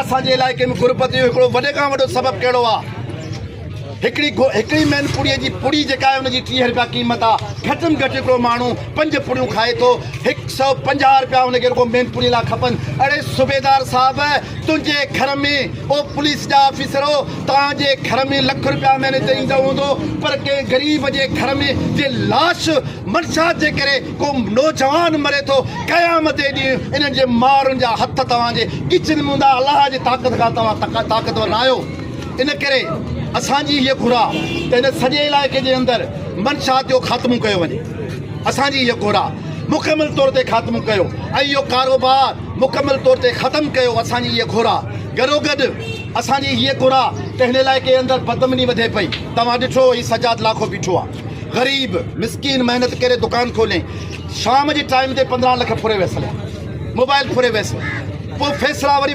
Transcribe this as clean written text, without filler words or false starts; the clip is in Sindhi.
اسان جي علائقي ۾ غربت جو هڪڙو وڏي کان وڏو سبب ڪهڙو آ؟ هڪڙي هڪڙي مين پڙي جي پڙي جيڪا آهي ان جي 30 رپيا قيمت آ. گهٽ ۾ گهٽ هڪڙو ماڻهو پنج پڙيون کائي ٿو، 150 رپيا ان کي رڳو مين پڙي لاء کپن. اڙي صوبيدار صاحب تنهنجي گهر ۾ او پوليس جا آفيسرو توهان جي گهر ۾ لک رپيا مهيني تي ايندو هوندو پر ڪنهن غريب جي گهر ۾ جي لاش منشيات جي ڪري ڪو نوجوان مري ٿو قيامت جي ڏينهن انهن جي مارن جا هٿ توهان جي ڳچين ۾ هوندا الله جي طاقت کان توهان طاقتور ناهيو ان ڪري اسان جي هيء گهر آ ته هن سڄي علائقي جي اندر منشيات جو خاتمو ڪيو وڃي اسان جي هيء گهر آ مڪمل طور تي خاتمو ڪيو ۽ اهو ڪاروبار مڪمل طور تي ختم ڪيو اسان جي هيء گهر آ گڏوگڏ اسان جي هيء گهر آ ته هن علائقي اندر بدامني وڌي پئي توهان ڏٺو هي سجاد لاکو بيٺو آ غريب مسڪين محنت ڪري دڪان کولي شام جي ٽائيم تي 15 لک ڦري ويس موبائل ڦري ويس پوء فيصلا وري.